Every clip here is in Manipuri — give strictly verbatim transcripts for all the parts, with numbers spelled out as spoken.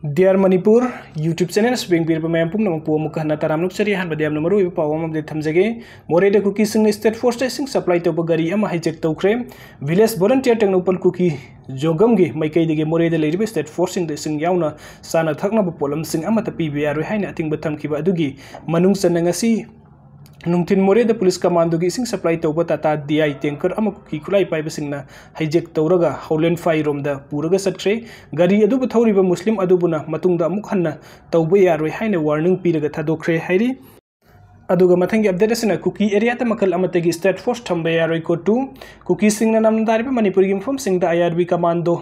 Dear Manipur YouTube channel ꯁꯨ ꯌꯦꯡꯕꯤꯔꯤꯕ ꯃꯌꯥꯝ ꯄꯨꯝꯅꯃꯛꯄꯨ ꯑꯃꯨꯛꯀ ꯍꯟꯅ ꯇꯔꯥꯝꯅ ꯑꯣꯛꯆꯔꯤ꯫ ꯑꯍꯥꯟꯕꯗ ꯌꯥꯝꯅ ꯃꯔꯨꯑꯣꯏꯕ ꯄꯥꯎ ꯑꯃ update ꯊꯝꯖꯒꯦ꯫ ꯃꯣꯔꯦꯗ ꯀꯨꯀꯤꯁꯤꯡꯅ state force ꯇ ꯏꯁꯤꯡ supply ꯇꯧꯕ ꯒꯥꯔꯤ ꯑꯃ hijack ꯇꯧꯈ꯭ꯔꯦ꯫ Village volunteer ꯇꯦꯡꯅꯧꯄꯜ ꯀꯨꯀꯤ ꯖꯣꯒꯝꯒꯤ ꯃꯥꯏꯀꯩꯗꯒꯤ ꯃꯣꯔꯦꯗ ꯂꯩꯔꯤꯕ state force ꯁꯤꯡꯗ ꯏꯁꯤꯡ ꯌꯥꯎꯅ ꯆꯥꯅ ꯊꯛꯅꯕ ꯄꯣꯠꯂꯝꯁꯤꯡ ꯑꯃꯠꯇ ꯄꯤꯕ ꯌꯥꯔꯣꯏ ꯍꯥꯏꯅ ꯑꯊꯤꯡꯕ ꯊꯝꯈꯤꯕ ꯑꯗꯨꯒꯤ ꯃꯅꯨꯡ ꯆꯟꯅ ꯉꯁꯤ ꯅꯨꯡꯊꯤꯜ ꯃꯣꯔꯦꯗ police commando ꯒꯤ ꯏꯁꯤꯡ supply ꯇꯧꯕ Tata D I tanker ꯑꯃ ꯀꯨꯀꯤ ꯈꯨꯠꯂꯥꯏ ꯄꯥꯏꯕꯁꯤꯡꯅ hijack ꯇꯧꯔꯒ ꯍꯥꯎꯂꯦꯟꯐꯥꯏ ꯔꯣꯝꯗ ꯄꯨꯔꯒ ꯆꯠꯈ꯭ꯔꯦ꯫ ꯒꯥꯔꯤ ꯑꯗꯨꯕꯨ ꯊꯧꯔꯤꯕ ꯃꯨꯁꯂꯤꯝ ꯑꯗꯨꯕꯨꯅ ꯃꯇꯨꯡꯗ ꯑꯃꯨꯛ ꯍꯟꯅ ꯇꯧꯕ ꯌꯥꯔꯣꯏ ꯍꯥꯏꯅ warning ꯄꯤꯔꯒ ꯊꯥꯗꯣꯛꯈ꯭ꯔꯦ ꯍꯥꯏꯔꯤ꯫ ꯑꯗꯨꯒ ꯃꯊꯪꯒꯤ update ꯑꯁꯤꯅ ꯀꯨꯀꯤ area ꯗ ꯃꯈꯜ ꯑꯃꯠꯇꯒꯤ state force ꯊꯝꯕ ꯌꯥꯔꯣꯏ꯫ ꯀꯣꯇꯨ ꯀꯨꯀꯤꯁꯤꯡꯅ ꯅꯝꯅ ꯇꯥꯔꯤꯕ ꯃꯅꯤꯄꯨꯔꯒꯤ ꯃꯐꯝꯁꯤꯡꯗ I R B commando,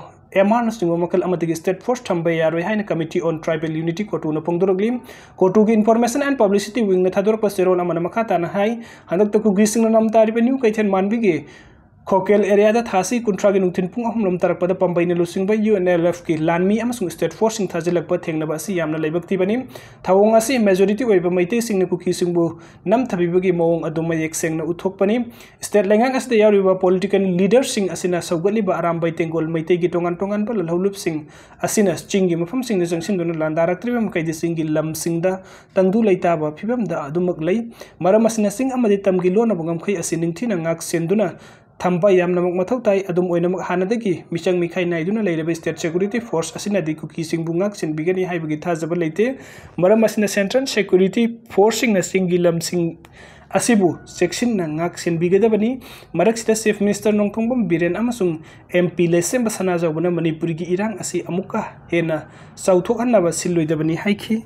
M R ꯅꯆꯤꯡꯕ ꯃꯈꯜ ꯑꯃꯠꯇꯒꯤ state force ꯊꯝꯕ ꯌꯥꯔꯣꯏ ꯍꯥꯏꯅ Committee on Tribal Unity ꯀꯣꯇꯨꯅ ꯐꯣꯡꯗꯣꯔꯛꯂꯤ꯫ ꯀꯣꯇꯨꯒꯤ Information and Publicity Wing ꯅ ꯊꯥꯗꯣꯔꯛꯄ ꯆꯦꯔꯣꯜ ꯑꯃꯅ ꯃꯈꯥ ꯇꯥꯅ ꯍꯥꯏ, ꯍꯟꯗꯛꯇ ꯀꯨꯀꯤꯁꯤꯡꯅ ꯅꯝ ꯇꯥꯔꯤꯕ ꯅ꯭ꯌꯨ ꯀꯩꯊꯦꯜ ꯃꯥꯟꯕꯤꯒꯤ ꯈꯣꯀꯦꯜ area ꯗ ꯊꯥꯁꯤ ꯀꯨꯟꯊ꯭ꯔꯥꯒꯤ ꯅꯨꯡꯊꯤꯜ ꯄꯨꯡ ꯑꯍꯨꯝ ꯂꯣꯝ ꯇꯥꯔꯛꯄꯗ ꯄꯥꯝꯕꯩꯅ ꯂꯨꯆꯤꯡꯕ U N L F ꯀꯤ ꯂꯥꯟꯃꯤ ꯑꯃꯁꯨꯡ state force ꯁꯤꯡ ꯊꯥꯖꯤꯜꯂꯛꯄ ꯊꯦꯡꯅꯕ ꯑꯁꯤ ꯌꯥꯝꯅ ꯂꯥꯏꯕꯛ ꯊꯤꯕꯅꯤ꯫ ꯊꯧꯑꯣꯡ ꯑꯁꯤ majority ꯑꯣꯏꯕ ꯃꯩꯇꯩꯁꯤꯡꯅ ꯀꯨꯀꯤꯁꯤꯡꯕꯨ ꯅꯝꯊꯕꯤꯕꯒꯤ ꯃꯑꯣꯡ ꯑꯗꯨ ꯃꯌꯦꯛ ꯁꯦꯡꯅ ꯎꯠꯊꯣꯛꯄꯅꯤ꯫ State ꯂꯩꯉꯥꯛ ꯑꯁꯤꯗ ꯌꯥꯎꯔꯤꯕ political leader ꯁꯤꯡ ꯑꯁꯤꯅ ꯁꯧꯒꯠꯂꯤꯕ ꯑꯔꯥꯝꯕꯥꯏ ꯇꯦꯡꯒꯣꯜ ꯃꯩꯇꯩꯒꯤ ꯇꯣꯉꯥꯟ ꯇꯣꯉꯥꯟꯕ ꯂꯥꯜꯍꯧꯂꯨꯞꯁꯤꯡ ꯑꯁꯤꯅ ꯆꯤꯡꯒꯤ ꯃꯐꯝꯁꯤꯡꯗ ꯆꯪꯁꯤꯟꯗꯨꯅ ꯂꯥꯟꯗꯥꯔꯛꯇ꯭ꯔꯤꯕ ꯃꯈꯩꯗꯤ ꯆꯤꯡꯒꯤ ꯂꯝꯁꯤꯡꯗ ꯇꯪꯗꯨ ꯂꯩꯇꯥꯕ ꯐꯤꯕꯝꯗ ꯑꯗꯨꯃꯛ ꯂꯩ꯫ ꯃꯔꯝ ꯑꯁꯤꯅ ꯆꯤꯡ ꯑꯃꯗꯤ ꯇꯝꯒꯤ ꯂꯣꯟꯅꯕ ꯉꯝꯈꯩ ꯑꯁꯤ ꯅꯤꯡꯊꯤꯅ ꯉꯥꯛ ꯁꯦꯟꯗꯨꯅ ꯊꯝꯕ ꯌꯥꯝꯅꯃꯛ ꯃꯊꯧ ꯇꯥꯏ꯫ ꯑꯗꯨꯝ ꯑꯣꯏꯅꯃꯛ, ꯍꯥꯟꯅꯗꯒꯤ ꯃꯤꯆꯪ ꯃꯤꯈꯥꯏ ꯅꯥꯏꯗꯨꯅ ꯂꯩꯔꯕ state security force ꯑꯁꯤꯅꯗꯤ ꯀꯨꯀꯤꯁꯤꯡꯕꯨ ꯉꯥꯛ ꯁꯦꯟꯕꯤꯒꯅꯤ ꯍꯥꯏꯕꯒꯤ ꯊꯥꯖꯕ ꯂꯩꯇꯦ꯫ ꯃꯔꯝ ꯑꯁꯤꯅ, central security force ꯁꯤꯡꯅ ꯆꯤꯡꯒꯤ ꯂꯝꯁꯤꯡ ꯑꯁꯤꯕꯨ ꯆꯦꯛꯁꯤꯟꯅ ꯉꯥꯛ ꯁꯦꯟꯕꯤꯒꯗꯕꯅꯤ꯫ ꯃꯔꯛꯁꯤꯗ Chief Minister ꯅꯣꯡꯊꯣꯡꯕꯝ ꯕꯤꯔꯦꯟ ꯑꯃꯁꯨꯡ M P ꯂꯩꯁꯦꯝꯕ ꯁꯅꯥꯖꯥꯎꯕꯅ ꯃꯅꯤꯄꯨꯔꯒꯤ ꯏꯔꯥꯡ ꯑꯁꯤ ꯑꯃꯨꯛꯀ ꯍꯦꯟꯅ ꯆꯥꯎꯊꯣꯛꯍꯟꯅꯕ ꯁꯤꯜꯂꯣꯏꯗꯕꯅꯤ ꯍꯥꯏꯈꯤ꯫